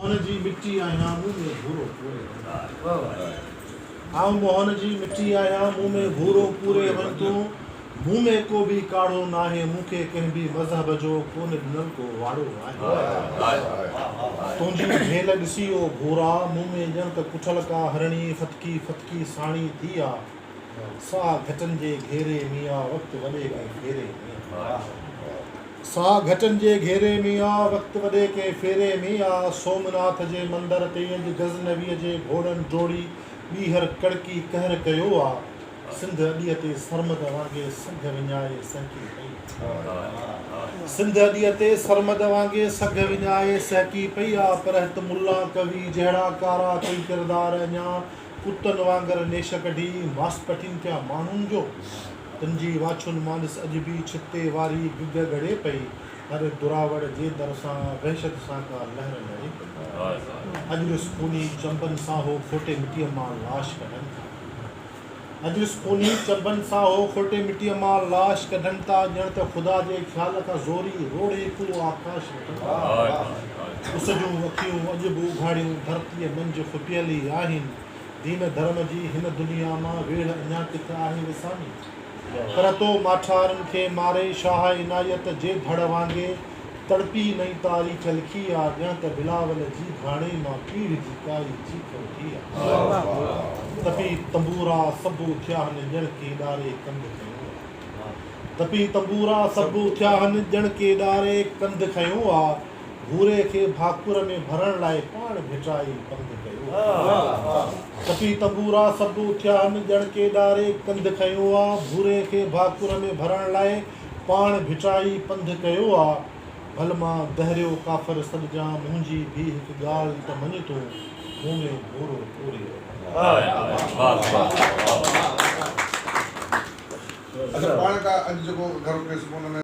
موهن جي مٽي آهيان مون ۾ ڀورو پوري وڃ. آئون موهن جي مٽي آهيان مون ۾ ڀورو پوري وڃ تون. مون ۾ ڪو به ڪاڙهو ناهي مون کي ڪنهن به مذهب جو ڪونه ڏنل ڪو واڙو آهي. تنهنجي ڀيل ڏسي او ڀورا مون ۾ ڄڻ ته ڪٺل ڪا هرڻي ڦٿڪي ڦٿڪي ساڻي ٿي آ. ساهه گهٽن جي گهيري ۾ آ وقت وڏي ڪنهن ڦيري ۾. سا گهٽن جي گهيري ۾ آ، وقت وڏي ڪنهن ڦيري ۾ آ، سومناٿ جي مندر تي اڄ غزنويء جي گهوڙن ڊوڙي ٻيهر ڪڙڪي قهر ڪيو آ، سنڌ اڏيء تي سرمد وانگي سگهه وڃائي سهڪي پئي. سنڌ اڏيء تي سرمد وانگي سگهه وڃائي سهڪي پئي آ، پر هت ملان ڪوي جهڙا ڪارا ڪئي ڪردار اڃا ڪتن وانگر نيش ڪڍي ماس پٽين پيا ماڻهن جو. تن جي واڇن مان ڏس اڄ به ڇتي واري گگهه ڳڙي پئي. هر دراوڙ جي در سان وحشت سان ڪا لهر لڙي پئي. اڄ ڏس خوني چنبن سان هو کوٽي مٽيء مان لاش ڪڍن ٿا. اڄ ڏس خوني چنبن سان هو کوٽي مٽيء مان لاش ڪڍن ٿا ڄڻ ته خدا جي خيال کان زوري روڙهي ڪو آڪاش وٺن ٿا. اس جون اکيون اڄ به اگهاڙيون ڌرتيء منجهه کپيل ئي آهن. دين ڌرم جي هن دنيا مان ويڙهه اڃا ڪٿ آهي وسامي. پر تو ماٺارن کي ماري شاهه عنايت جي ڌڙ وانگي تڙپي نئين تاريخ لکي آ ڄڻ ته بلاول جي گهاڻي مان پيڙهه جي ڪائي چيخ اٿي آ. تپي تنبورا سڀ اٿيا هن ڄڻ ڪيڏاري ڪنڌ کنيو آ. تپي تنبورا سڀ اٿيا هن ڄڻ ڪيڏاري ڪنڌ کنيو آ. ڀوري کي ڀاڪر ۾ ڀرڻ لاء پاڻ ڀٽائي پنڌ ڪيو آ. تپي تنبورا سڀ اٿيا هن ڄڻ ڪيڏاري ڪنڌ کنيو آ. ڀوري کي ڀاڪر ۾ ڀرڻ لاء پاڻ ڀٽائي پنڌ ڪيو آ. ڀل مان دهريو ڪافر سڏجان منهنجي ڀي هڪ ڳالهه ته مڃ تون مون ۾ ڀورو پوري وڃ. اڇا پاڻ ڪا اڄ جيڪو گهرو ڪيس ان ۾.